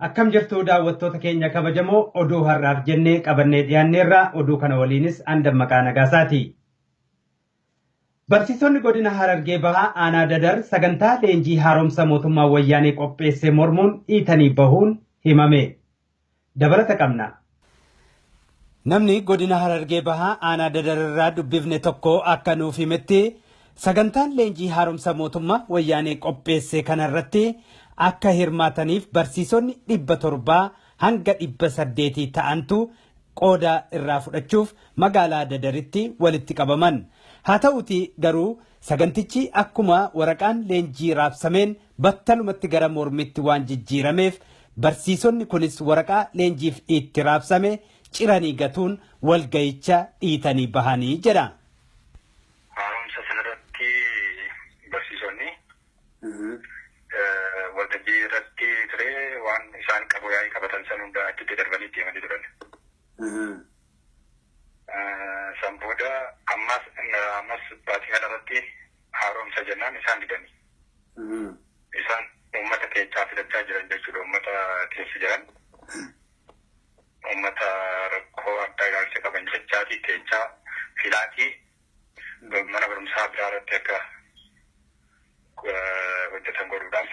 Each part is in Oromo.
Akkam jirtu daawwattoota keenya kabajamoo, oduu har'aaf jennee qabannee dhiyaanneerra. Oduu kana waliinis an Dammaqaa Nagaasaati. Barsiisonni godina Harargee Bahaa aanaa Dadar sagantaa leenjii haaromsa mootummaa Wayyaanee qopheesse mormuun dhiitanii bahuun himame. Dabalata qabna. Namni godina Harargee Bahaa aanaa Dadar irraa dubbifne tokko akka nuuf himetti, sagantaan leenjii haaromsa mootummaa Wayyaanee qopheesse kanarratti akka hirmaataniif barsiisonni 700 hanga 800 ta'antu qooda irraa fudhachuuf magaalaa Dadaritti walitti qabaman. Haa ta'uuti garuu sagantichi akkuma waraqaan leenjii raabsameen battalumatti gara mormitti waan jijjiirameef, barsiisonni kunis waraqaa leenjiif itti raabsame ciranii gatuun walga'icha dhiitanii bahanii jedha. Haaromsa sanarratti barsiisonni waltajjii irratti ture waan isaan qabu yaa'ii qabatan san hunda achitti darbanii deemanii turan. San booda ammas ammas baatii kanarratti haaromsa jennaan isaan didanii. Isaan uummata keessaa filachaa jiran jechuudha, uummata keessa jiran. Uummata rakkoo addaa ilaalcha qaban jechaatii keessaa filaatii mana barumsaa biraa irratti akka hojjetan godhuudhaaf,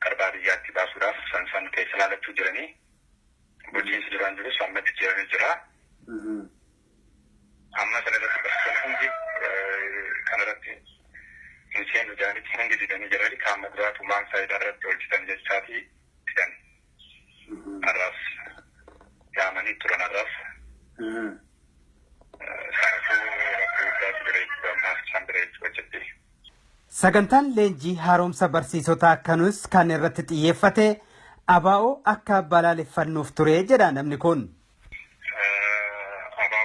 gara baadiyyaatti baasuudhaaf san san keessa ilaalachuu jiranii. Bulchiinsi duraan jirus amma jijjiiramee jira. Amma sana irratti barsiisonni hundi kanarratti hin seenu jedhanitti hundi didanii jiranii, qaama biraatu maal faayidaa irratti hojjetan jechaatii didan. Har'aas yaamanii turan har'aas. Kanaafuu rakkoo guddaatu jira jechuudha ammaaf isaan bira jechuudha achitti. Sagantaan leenjii haaromsa barsiisotaa kanus kan irratti xiyyeeffate ABO akka balaaleffannuuf ture jedha namni kun. ABO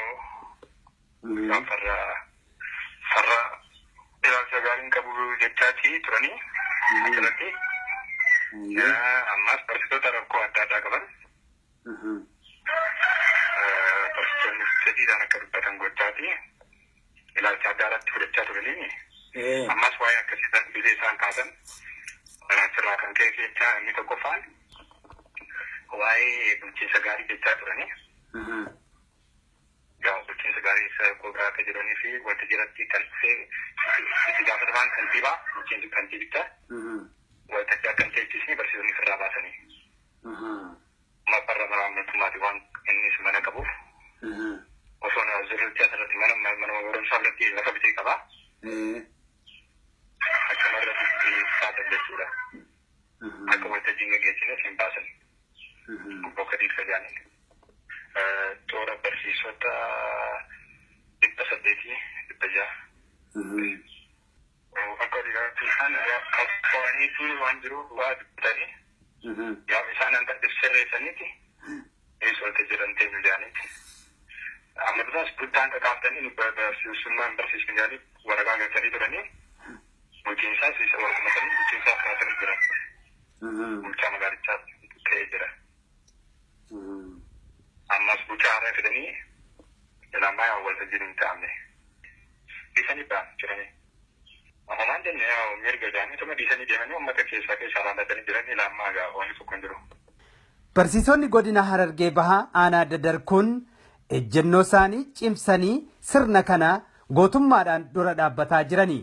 isaan farra farra ilaalcha gaariin qabu jechaatii turanii achirratti. Ammaas barsiisota rakkoo adda addaa qaban barsiisonni fedhiidhaan akka dubbatan gochaati ilaalcha addaa irratti fudhachaa turanii, ammas waa'ee akkasii san biyya isaan kaasan achirraa kan ka'e jechaa inni tokkoffaan waa'ee bulchiinsa gaarii jechaa turanii. Yaa bulchiinsa gaarii rakkoo biraa akka jiranii fi wanta jiratti kan dhufee itti gaafatamaan kantiibaa bulchiinsi kantiibichaa waltajjii akka hin teechisne barsiisonni ofirraa baasanii. Farra malaammaltummaati waan innis mana qabuuf, osoo na jirrutti asirratti mana mana barumsaa biratti lafa bitee qaba. Akkuma irratti kaasan jechuudha. Akka waltajjiin gaggeessines hin baasan. Obbo Kadiir Kajaaniin. Toora barsiisota 800, 600. Akka waliigalaatti isaan qabsaa'aniitu waan jiru waa dubbatanii, gaafa isaan hanga sirreessaniiti eessa waltajjii irra hin teenyu jedhaniiti. Amma duraas guddaa hanga kaaftanii barsiisummaan barsiisni jedhanii waraqaa galchanii turanii, bulchiinsaas isa wal qumatanii bulchiinsaaf kaasanii jiran. Bulchaa magaalichaa ta'ee jira. Ammas bulchaa haaraa fidanii ilaamaa yaa waltajjiin hin taa'amne. Dhiisanii ba'an jiranii. Homaan jenne, yaa mirga isaanii tuma dhiisanii deemanii uummata keessaa keessaa laallatanii jiran ilaamaa gaa wanni tokko hin jiru. Barsiisonni godina Harargee Bahaa aanaa Dadar kun ejjennoo isaanii cimsanii sirna kana gootummaadhaan dura dhaabbataa jirani.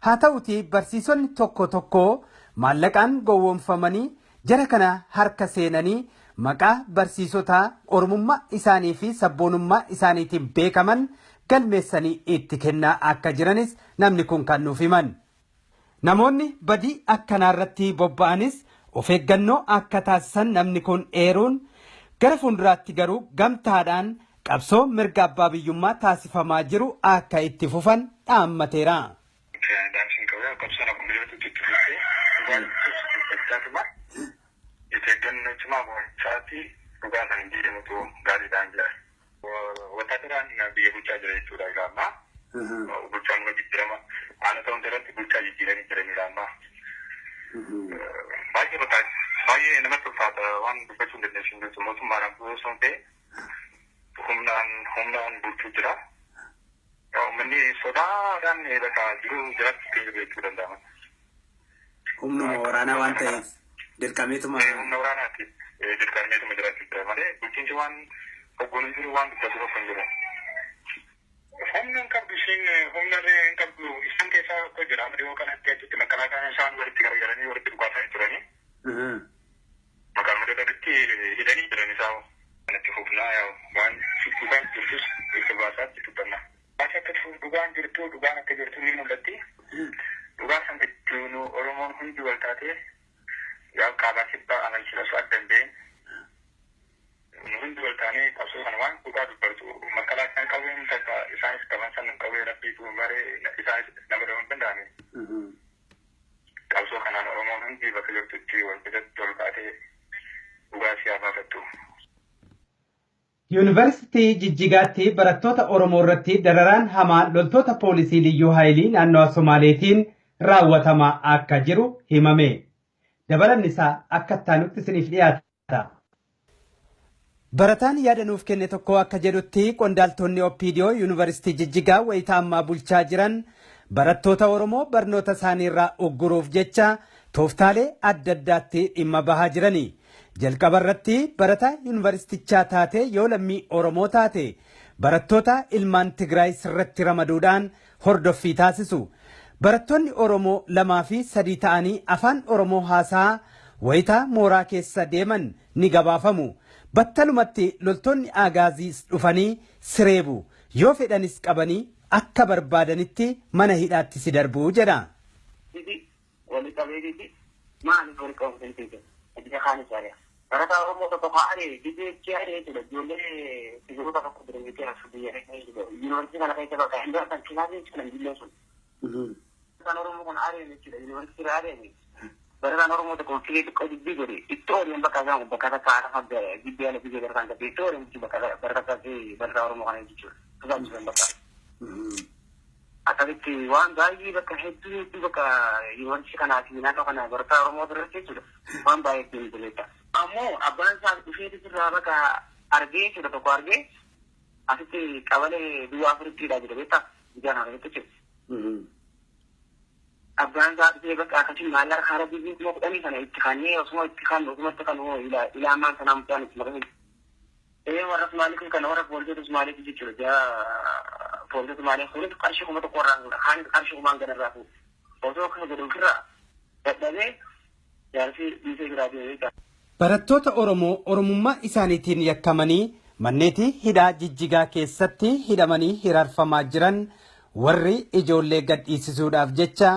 Haa ta'utii barsiisonni tokko tokko maallaqaan gowwoomfamanii jara kana harka seenanii maqaa barsiisotaa Oromummaa isaanii fi sabboonummaa isaaniitiin beekaman galmeessanii itti kennaa akka jiranis namni kun kan nuuf himan. Namoonni badii akkanaa irratti bobba'anis of eeggannoo akka taasisan namni kun eeruun, gara fuulduraatti garuu gamtaadhaan qabsoo mirga abbaa biyyummaa taasifamaa jiru akka itti fufan dhaammateera. Dhaamsiin qabu, qabsoon akkuma jirtutti itti fuftee dhugaa dubbachaatuma itti eeggannoo cimaa gochaati dhugaa sana deemutu gaariidhaan jira. Wantaadaraan biyya bulchaa jira jechuudha egaa ammaa. Bulchaan kuma jijjiirama haala ta'uun jijjiiranii jiranidha amma. Baay'ee bakka baay'ee namatti ulfaata waan dubbachuu hin dandeessu hin jirtu mootummaadhaan osoo hin ta'e humnaan bulchuu jira. Uummanni sodaadhaan bakka jiru jiraachuu jiru jechuu danda'ama. Humnuma waraanaa waan ta'eef dirqameetuma. Humna waraanaati dirqameetuma jiraachuu jira malee bulchiinsi waan hogganuu jiru waan dubbatu tokko hin jiru. Humna hin qabdu isheen humna illee hin qabdu isaan keessaa tokko jira amma dhiyoo kanatti achitti makalaakaan isaan walitti garagalanii walitti dhukaasaa jiranii. Magaaluma dadhabitti hidhanii jiran isaa kanatti fufnaa waan dhugaan jirtus itti baasaatti dubbanna. Baasa akka dhugaan jirtu dhugaan akka jirtu ni mul'atti. Dhugaan san jechuun Oromoon hundi wal taatee yaa kaabaa kibbaa amansiisa osoo adda hin bahin hundi wal taanee qabsoo kana waan dhugaa dubbatu makalaakaan qabeen takka isaanis qaban san qabee rabbiitu maree isaanis nama dha'uu hin danda'ame. Qabsoo kanaan Oromoon hundi bakka jirtutti wal bitatti wal kaatee dhugaa siyaa baafattu. Yuunivarsiitii Jijjigaatti barattoota Oromoo irratti dararaan hamaa loltoota poolisii Liyyuu Haayilii naannawa Somaaleetiin raawwatamaa akka jiru himame. Dabalanni isaa akka itti isiniif dhiyaata. Barataan yaada nuuf kenne tokko akka jedhutti qondaaltonni OPDO Yuunivarsiitii Jijjigaa wayitaa ammaa bulchaa jiran barattoota Oromoo barnoota isaaniirraa ugguruuf jecha tooftaalee adda addaatti dhimma bahaa jirani. Jalqaba irratti barataa yuunivarsiitichaa taate yoo lammii Oromoo taate barattoota ilmaan Tigraay sirratti ramaduudhaan hordoffii taasisu. Barattoonni Oromoo 2 fi 3 ta'anii afaan Oromoo haasaa wayitaa mooraa keessa deeman ni gabaafamu. Battalumatti loltoonni Agaaziis dhufanii sireebu. Yoo fedhanis qabanii akka barbaadanitti mana hidhaatti si darbu jedha. Barataa Oromoo tokko kaa'anii biyya aaree jechuudha. Ijoollee sibiilota tokko jiran jechuudha. Biyya yuunivarsiitii kana keessa bakka hin baratan kilaasii jechuudha ijoolleen sun. Barataan Oromoo kun aaree jechuudha. Yuunivarsiitii aaree. Barataan Oromoo tokko filee xiqqoo dubbii godhe itti ooleen bakka isaan bakka takka haala dubbii ala biyya barataan qabde itti ooleen jechuudha bakka barataa barataa Oromoo kana jechuudha. Tajaajilan bakka. Akkasitti waan baay'ee bakka hedduu hedduu bakka yuunivarsiitii kanaa fi naannoo kana barataa Oromoo biratti jechuudha. Waan baay'ee ittiin beekta. Ammoo abbaan isaa dhufee irraa bakka argee jechuudha tokko argee asitti qabalee duwwaa afurittidha jedha beektaa biyya kana keessatti jechuudha. Abbaan isaa dhufee bakka akkasii maallaqa karaa biyyi 10,000 sana itti kaannee osuma itti kaannu osuma itti kaannu ilaamaan sanaa mucaan itti maqaa. Warra Somaaliif kana warra poolisoota Somaaliif jechuudha. Poolisoota Somaaliif kunis qarshii 1,000 irraa fuudha. Kaanis qarshii 5,000 ganarraa fuudha. Osoo akkasa godhu ofirraa dadhabee jaarsi dhiisee biraa deemee jechuudha. Barattoota Oromoo Oromummaa isaaniitiin yakkamanii manneetii hidhaa Jijjigaa keessatti hidhamanii hiraarfamaa jiran warri ijoollee gadhiisisuudhaaf jecha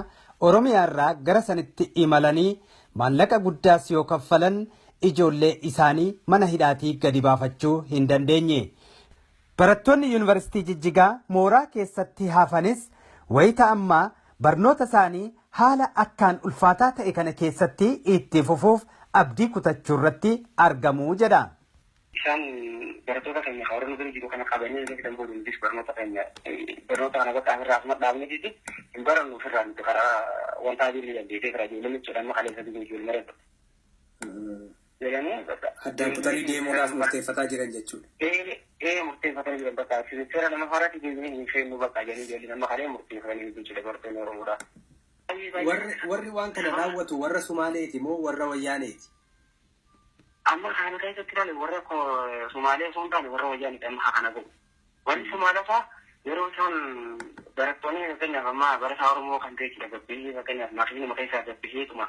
Oromiyaarraa gara sanitti imalanii maallaqa guddaas yoo kaffalan ijoollee isaanii mana hidhaatii gadi baafachuu hin dandeenye. Barattoonni Yuunivarsiitii Jijjigaa mooraa keessatti hafanis wayita ammaa barnoota isaanii haala akkaan ulfaataa ta'e kana keessatti itti fufuuf abdii kutachuu irratti argamu jedha. Isaan barattoota keenya kan warra jiru kana qabanii inni fidan booda nutis barnoota keenya barnoota kana bakka ofirraa asuma dhaabne jechuun hin barannu ofirraa nuti karaa wanta adii illee dandeessee karaa ijoollee jechuudha amma kaleessa jiru ijoollee mareedha. Addaan kutanii deemuudhaaf murteeffataa jiran jechuudha. Murteeffatanii jiran bakka seera nama faraatti deemanii hin feennu bakka jedhanii ijoollee nama kalee murteeffatanii jechuudha barattoonni Oromoodha. Warri waan kana raawwatu warra Sumaaleeti moo warra Wayyaaneeti? Amma kana keessatti ilaale warra Sumaalee osoo hin taane warra Wayyaaneeti amma kana godhu. Warri Sumaaleefaa yeroo isaan barattoonni fakkeenyaaf amma barataa Oromoo kan ta'e jechuudha gabbisee fakkeenyaaf makiinuma keessaa gabbiseetuma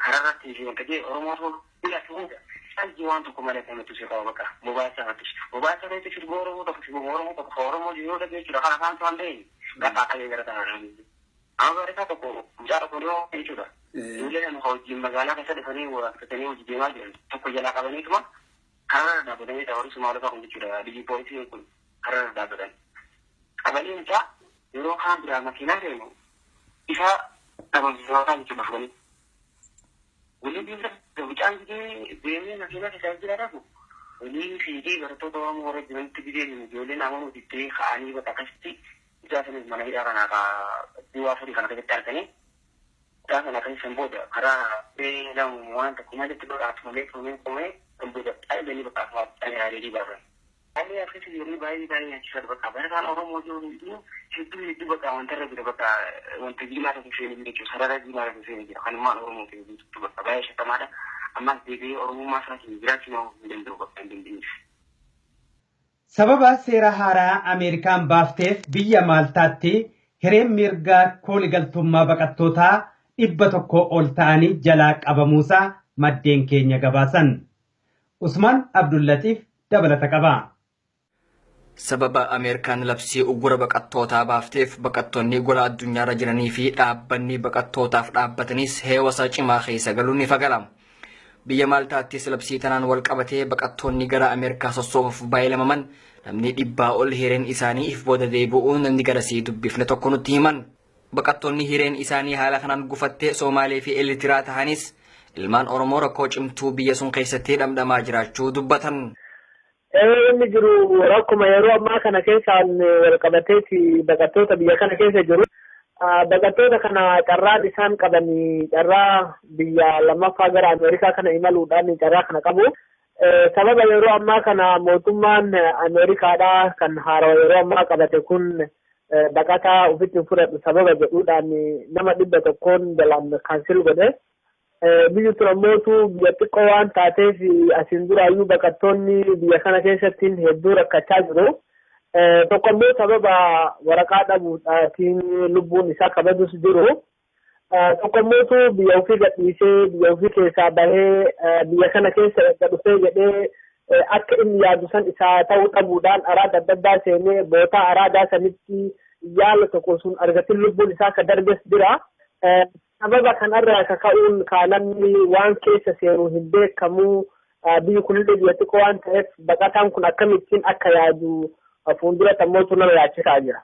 karaa irratti fi wanta jee Oromoo osoo biyya hunda salgii waan tokko malee kan nuti qaba bakka mobaayilaa irratti. Mobaayilaa irratti sirba Oromoo tokko sirba Oromoo tokko Oromoo yeroo dhagee jechuudha kan afaan isaan ta'e gafaa qabee gara kanaa. Amma barataa tokko mucaa tokko yoo jechuudha. Ijoollee nama wajjin magaalaa keessa dhufanii waaqfatanii hojii deemaa jiran tokko jalaa qabaniituma karaa irra dhaabbatanii warri Somaalotaa kun jechuudha biyyi poolisii kun karaa irra dhaabbatan. Qabanii mucaa yeroo kaan biraa makiinaa seenu isa dhabamsiisaa jechuudha fudhanii. Walii biyya mucaan gidee deemee makiinaa keessaa jira dhabu walii fiigee barattoota Oromoo warra jiranitti gidee ijoolleen amanuu diddee ka'anii bakka akkasitti Gaafa mana hidhaa kanaa duwwaa 4 kana keessatti arganii gaafa na kan booda karaa lama waan tokko malitti bakka tumee tumee kan booda qalbii bakka afaan haarii baasan. Haalli akkasii yeroo baay'ee baay'ee nyaachisaa bakka barataan Oromoo jiru hedduu hedduu bakka wanta irra jira bakka wanta diimaa tokko seenee jira jechuudha sarara diimaa tokko seenee jira kanumaan Oromoo ta'e guutuutti bakka baay'ee shakkamaadha. Ammas deebi'ee Oromummaa isaatiin jiraachuu hin danda'u bakka hin dandeenyeef. Sababa seera haaraa Ameerikaan baafteef biyya Maaltaatti hireen mirga kooligaltummaa baqattootaa 100 ol ta'anii jalaa qabamuusaa maddeen keenya gabaasan. Usmaan Abdullatiif dabalata qaba. Sababa Ameerikaan labsii uggura baqattootaa baafteef baqattoonni gola addunyaarra jiranii fi dhaabbanni baqattootaaf dhaabbatanis heewasa cimaa keessa galuun ni fagala. Biyya Maaltaattis labsii tanaan wal qabatee baqattoonni gara Ameerikaa sossoofuuf baay'ilamaman namni 100 ol hireen isaanii if booda deebi'uun namni garasii dubbifne tokko nutti himan. Baqattoonni hireen isaanii haala kanaan gufattee Somaalee fi Eertiraa tahanis ilmaan Oromoo rakkoo cimtuu biyya sun keessatti dhamdhamaa jiraachuu dubbatan. Inni jiru rakkuma yeroo ammaa kana keessaan wal qabateeti baqattoota biyya kana keessa jiru. Baqattoota kana carraan isaan qaban carraa biyya lammaffaa gara Ameerikaa kana imaluudhaan carraa kana qabu. Sababa yeroo ammaa kana mootummaan Ameerikaadhaa kan haarawaa yeroo ammaa qabate kun baqataa ofitti hin fudhadhu sababa jedhuudhaan nama 100 jalaan kaansil godhe. Biyyi tun ammootu biyya xiqqoo waan taateef asiin duraayyuu baqattoonni biyya kana keessatti hedduu rakkachaa jiru. Tokko immoo sababa waraqaa dhabuudhaatiin lubbuun isaa kabajus jiru. Tokko immootu biyya ofii gadhiisee biyya ofii keessaa bahee biyya kana keessa erga dhufee jedhee akka inni yaadu san isaa ta'uu dhabuudhaan araada adda addaa seenee bootaa araadaa sanitti yaala tokko sun argatin lubbuun isaa akka darbes jira. Sababa kanarraa kaka'uun namni waan keessa seenu hin beekamu biyyi kunillee biyya xiqqoo waan ta'eef baqataan kun akkamittiin akka yaadu fuuldura ammootu nama yaachisaa jira.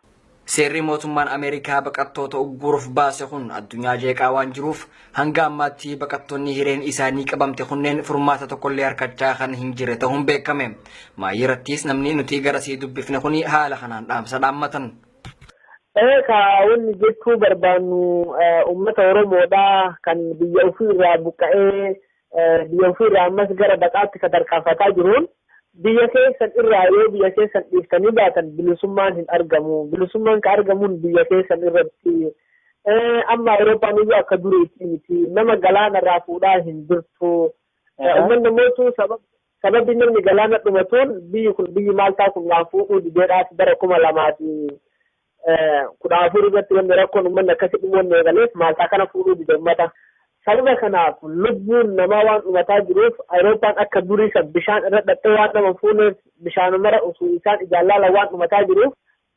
Seerri mootummaan Ameerikaa baqattoota ugguruuf baase kun addunyaa jeeqaa waan jiruuf hanga ammaatti baqattoonni hireen isaanii qabamte kunneen furmaata tokkollee harkachaa kan hin jirre ta'uun beekame. Maayirrattis namni nuti garasii dubbifne kuni haala kanaan dhaamsa dhaammatan. Wanni jechuu barbaannu uummata Oromoodhaa kan biyya ofiirraa buqqa'ee biyya ofiirraa ammas gara baqaatti kan tarkaanfataa jiruun biyya keessan irraa yoo biyya keessan dhiiftanii baatan bilisummaan hin argamu. Bilisummaan kan argamuun biyya keessan irratti amma Awurooppaan iyyuu akka duriitti miti nama galaanarraa fuudhaa hin jirtu. Uummanni mootuu sababni namni galaana dhumatuun biyyi kun biyyi Maaltaa kun waan fuudhuu dideedhaaf bara 2014 irratti wanni rakkoon uummanni akkasii dhumuun eegaleef Maaltaa kana fuudhuu dide uummata. Sababa kanaaf lubbuun namaa waan dhumataa jiruuf Awurooppaan akka durii san bishaan irra dhattee waan nama fuuneef bishaan mara osoo isaan ijaan laalan waan dhumataa jiruuf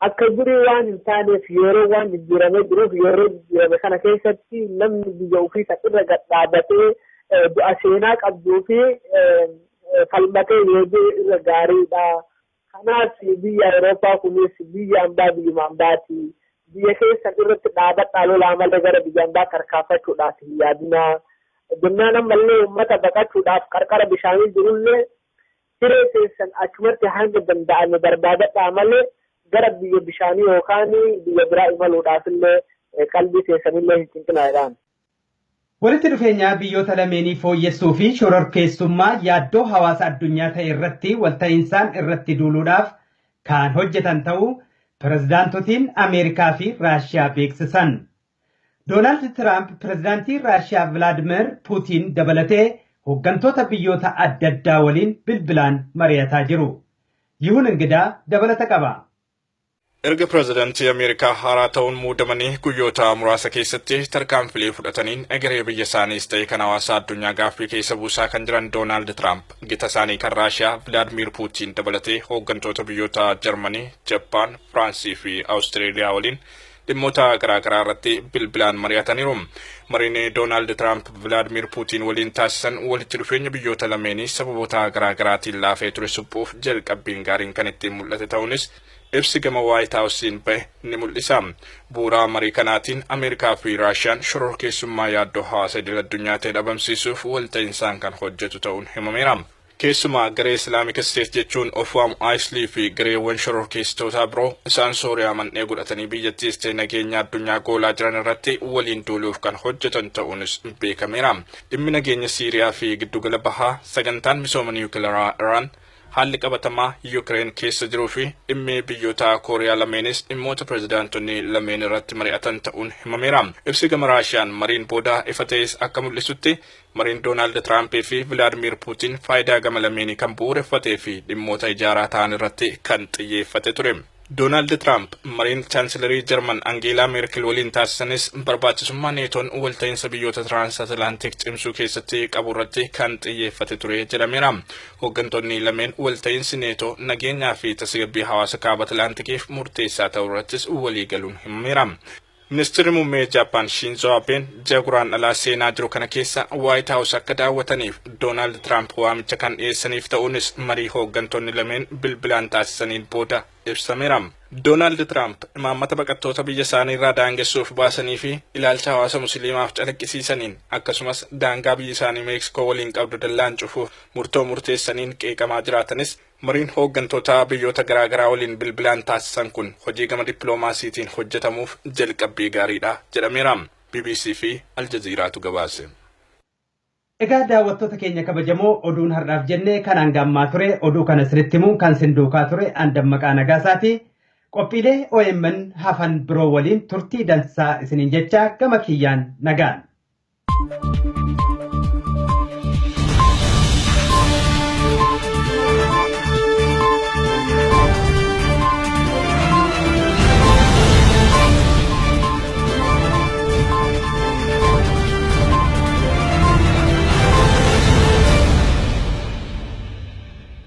akka durii waan hin taaneef yeroo waan jijjiiramee jiruuf yeroo jijjiirame kana keessatti namni biyya ofii kan irra gadhaabatee du'a seenaa qabduu fi falmatee yoo jiru irra gaariidha. Kanaaf biyya Awurooppaa kunis biyya hambaa biyyuma hambaati. Biyya keessan irratti dhaabadhaa lolaa malee gara biyya hambaa tarkaanfachuudhaaf hin yaadinaa. Jennaan ammallee uummata baqachuudhaaf qarqara bishaanii jirullee hiree keessan achumatti hanga danda'ame barbaadadhaa malee gara biyya bishaanii yookaan biyya biraa imaluudhaaf illee qalbii keessanillee hin cinqinaadhaan. Walitti dhufeenya biyyoota lameenii fooyyessuu fi shororkeessummaa yaaddoo hawaasa addunyaa ta'e irratti walta'insaan irratti duuluudhaaf kan hojjetan ta'uu pirezidaantotiin Ameerikaa fi Raashiyaa beeksisan. Doonaald Tiraamp pirezidaantii Raashiyaa Vilaadimeer Puutiin dabalatee hooggantoota biyyoota adda addaa waliin bilbilaan mari'ataa jiru. Yihuun Ingidaa dabalata qaba. Erga pirezidaantii Ameerikaa haaraa ta'uun muudamanii guyyoota muraasa keessatti tarkaanfilee fudhataniin egeree biyya isaaniis ta'e kan hawaasa addunyaa gaaffii keessa buusaa kan jiran Doonaald Tiraamp gita isaanii kan Raashiyaa Vilaadimiir Puutiin dabalatee hooggantoota biyyoota Jarmanii, Jappaan, Firaansii fi Awustreeliyaa waliin dhimmoota garaagaraa irratti bilbilaan mari'ataniiru. Mariin Doonaald Tiraamp Vilaadimiir Puutiin waliin taasisan walitti dhufeenya biyyoota lameenii sababoota garaagaraatiin laafee ture suphuuf jalqabbiin gaariin kan ittiin mul'ate ta'uunis ibsi gama Waayit Haawusiin bahe ni mul'isa. Bu'uura marii kanaatiin Ameerikaa fi Raashiyaan shororkeessummaa yaaddoo hawaasa idil addunyaa ta'e dhabamsiisuuf walta'insaan kan hojjetu ta'uun himameera. Keessumaa garee Islamic State jechuun of waamu ISIL fi gareewwan shororkeessitootaa biroo isaan Sooriyaa mandhee godhatanii biyyattiis ta'e nageenya addunyaa goolaa jiran irratti waliin duuluuf kan hojjetan ta'uunis beekameera. Dhimmi nageenya Siiriyaa fi Giddugala Bahaa, sagantaan misooma niwukilaraa Iraan, haalli qabatamaa Yukireen keessa jiruu fi dhimmi biyyoota Kooriyaa lameenis dhimmoota pirezidaantonni lameen irratti mari'atan ta'uun himameera. Ibsi gama Raashiyaan mariin booda ifa ta'es akka mul'isutti, mariin Doonaald Tiraampii fi Vilaadimiir Puutiin faayidaa gama lameenii kan bu'uureffatee fi dhimmoota ijaaraa ta'an irratti kan xiyyeeffate ture. Doonaald Tiraamp mariin Chaansilarii Jarman Angeelaa Meerkel waliin taasisanis barbaachisummaa Neetoon walta'iinsa biyyoota Tiraansatlaantik cimsuu keessatti qabu irratti kan xiyyeeffate ture jedhameera. Hooggantoonni lameen walta'iinsi Neetoo nageenyaa fi tasgabbii hawaasa Kaaba Atlaantikiif murteessaa ta'uu irrattis walii galuun himameera. Ministeerri Muummee Jaappaan Shinzo Abeen ji'a Guraandhalaa seenaa jiru kana keessa Waayit Haawus akka daawwataniif Doonaald Tiraamp waamicha kan dhiyeessaniif ta'uunis marii hooggantoonni lameen bilbilaan taasisaniin booda ibsameera. Doonaald Tiraamp imaammata baqattoota biyya isaanii irraa daangessuuf baasanii fi ilaalcha hawaasa Musliimaaf calaqqisiisaniin, akkasumas daangaa biyya isaanii Meeksikoo waliin qabdu dallaan cufuuf murtoo murteessaniin qeeqamaa jiraatanis, mariin hooggantoota biyyoota garaagaraa waliin bilbilaan taasisan kun hojii gama dippiloomaasiitiin hojjetamuuf jalqabbii gaariidha jedhameera. BBC fi Aljaziiraatu gabaase. Egaa daawwattoota keenya kabajamoo, oduun har'aaf jennee kan hangammaa ture. Oduu kana isinitti himuun kan isin duukaa ture an Dammaqaa Nagaasaati. Qophiilee OMN hafan biroo waliin turtii dansaa isiniin jecha gama kiyyaan nagaan.